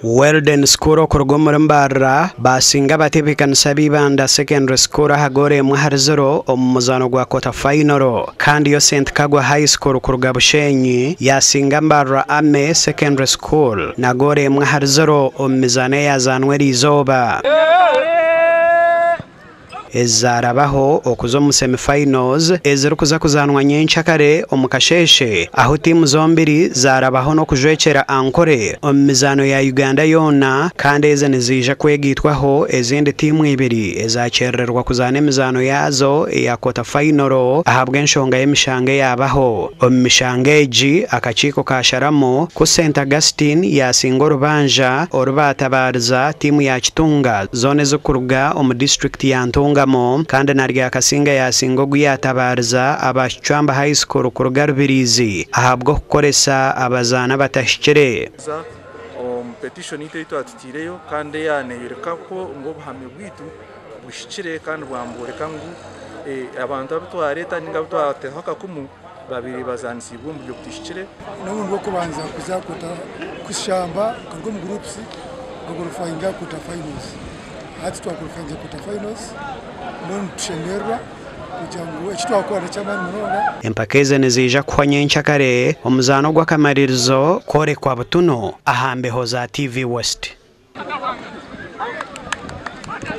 Weldon School okuruga omuri Mbarara baasinga abatebeekanisa b'Ibanda Secondary School aha goolo emwe ahari ziro omu muzaano gwa quarter final. Kandi yo St Kagwa High School kuruga Bushenyi yaasinga Mbarara Army Secondary School na goolo emwe ahari ziro omu mizaano eyaazaanwa eriizooba. Ezaarabaho okuza omu semi-finals ezirikuza kuzaanwa nyenkyakare omu kasheeshe ahu tiimu zombiri zaarabaho n'okujwekyera Ankole omu mizaano ya Uganda yoona kandi ezi niziija kwegaitwaho ezindi tiimu ibiri ezaakyerererwa kuzaana emizaano yaazo eya quarter final ahabw'enshonga y'emishango eyaabaho. Omu mishango egi, akakiiko kaasharamu ku St Augustine yaasinga orubanja oru baatabaariza tiimu ya Kitunga zoona ezirikuruga omu disiturikiti ya Ntungamo kandi na Ryakasinga yaasinga ogu yaatabaariza aba Kicwamba High School kuruga Rubirizi ahabw'okukoresa abazaani abatahikire. Kuza omu petition yaitu ei twatutaireyo kandi eya neeyoreka ku ngu obuhame bwaitu buhikire kandi bwamworeka ngu abantu abu twareeta ninga abu twateho akakumu babaire bazaanisiibwe omu buryo butahikire. N'obundi bw'okubanza kuza kushamba okaruga omu groups okaqualifyinga quarter finals. Hati twaqualifyinga quarter finals mbwenu nitushemererwa kugira ngu eki twakora n'eky'amaani munonga. Empaka ezi niziija kuhwa nyenkyakare omuzaano gw'akamaririzo kworekwa butunu aha mbeho za TV West.